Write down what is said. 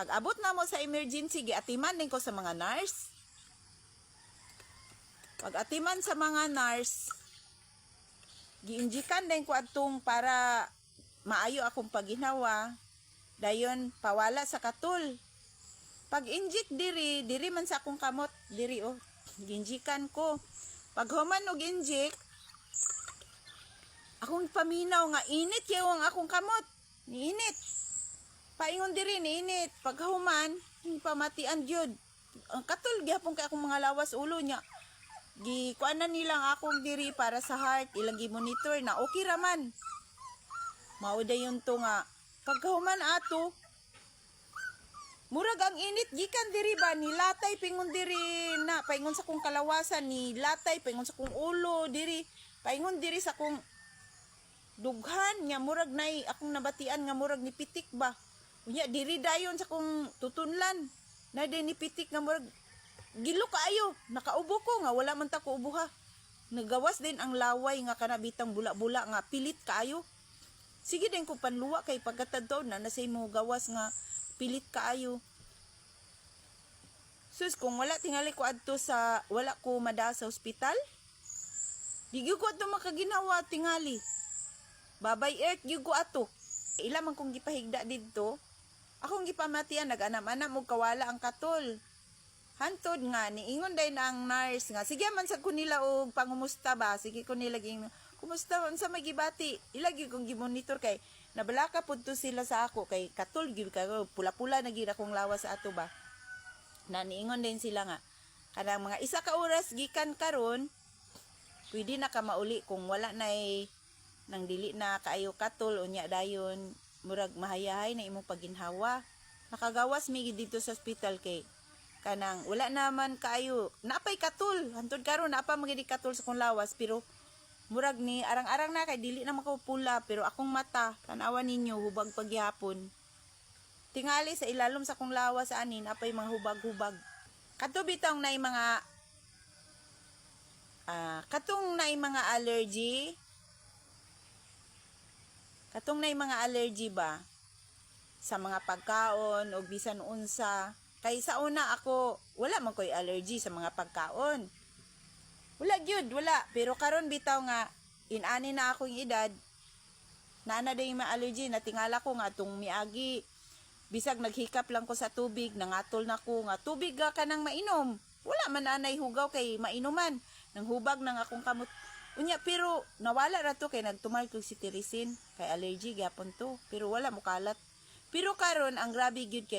Pag abot na mo sa emergency, giatiman din ko sa mga nurse. Pag atiman sa mga nurse, giinjikan din ko adtong para maayo akong paginawa. Dayon pawala sa katul. Pag inject diri, diri man sa akong kamot, diri oh. Ginjikan ko. Pag human og inject, akong paminaw nga init kayo ang akong kamot. Niinit. Paingon diri niinit. Pag human, pamatian gyud. Ang katul gyapon kay akong mga lawas, ulo niya. Gi kuan na nila ang akong diri para sa heart, ilang gi-monitor na okay ra man. Mao dayon to nga pagkahuman ato, murag ang init gikan diri ba, nilatay pingon diri na paingon sa kong kalawasan, ni latay paingon sa kong ulo diri, paingon diri sa kong dughan nga murag nay akong nabatian nga murag ni pitik ba. Unya diri dayon sa kong tutunlan na din ni pitik nga murag gilo kaayo. Nakaubo ko nga wala man ta ko ubo ha. Nagawas din ang laway nga kanabitang bula-bula nga pilit kaayo. Sige din ko panluwa kay pagkatadto na nasa imo gawas nga pilit kaayo. Sus, kung wala tingali ko adto sa, wala ko mada sa ospital, di gyud ko adto makaginawa tingali. Babay earth gyud ko ato. Ila man kong gipahigda didto. Akong gipamatian nag-anam-anam og kawala ang katol. Hantod nga niingon din ang nurse nga sige man sa ko nila og pangumusta ba, sige ko nila ging kumusta, unsa may gibati. Ila gyud kong gimonitor kay nabalaka pud to sila sa ako kay katol gyud kayo, pula-pula na gyud akong lawas sa ato ba. Na niingon din sila nga kanang mga isa ka oras gikan karon pwede na ka mauli kung wala nay nang dili na kaayo katol. Unya dayon murag mahayahay na imong paginhawa. Nakagawas mi dito sa ospital kay kanang wala naman kaayo, napay katul hantod karon, napa magidi katul sa kong lawas, pero murag ni arang-arang na kay dili na makapula. Pero akong mata, tanawa ninyo, hubag pagyapon. Tingali sa ilalom sa kong lawas anin apay mga hubag-hubag. Kato bitong nay mga katong nay mga allergy, katong nay mga allergy ba sa mga pagkaon o bisan unsa. Kay sa una ako wala man koy allergy sa mga pagkaon, wala gyud, wala. Pero karon bitaw nga inani na akong edad, naana day mga allergy. Natingala ko nga tong miagi, bisag naghikap lang ko sa tubig, nangatol na ko nga tubig ga kanang mainom, wala man anay hugaw kay mainuman, nang hubag nang akong kamot. Unya pero nawala ra to kay nagtumal kog cetirizine kay allergy gyapon to, pero wala mokalat. Pero karon ang grabe gyud kay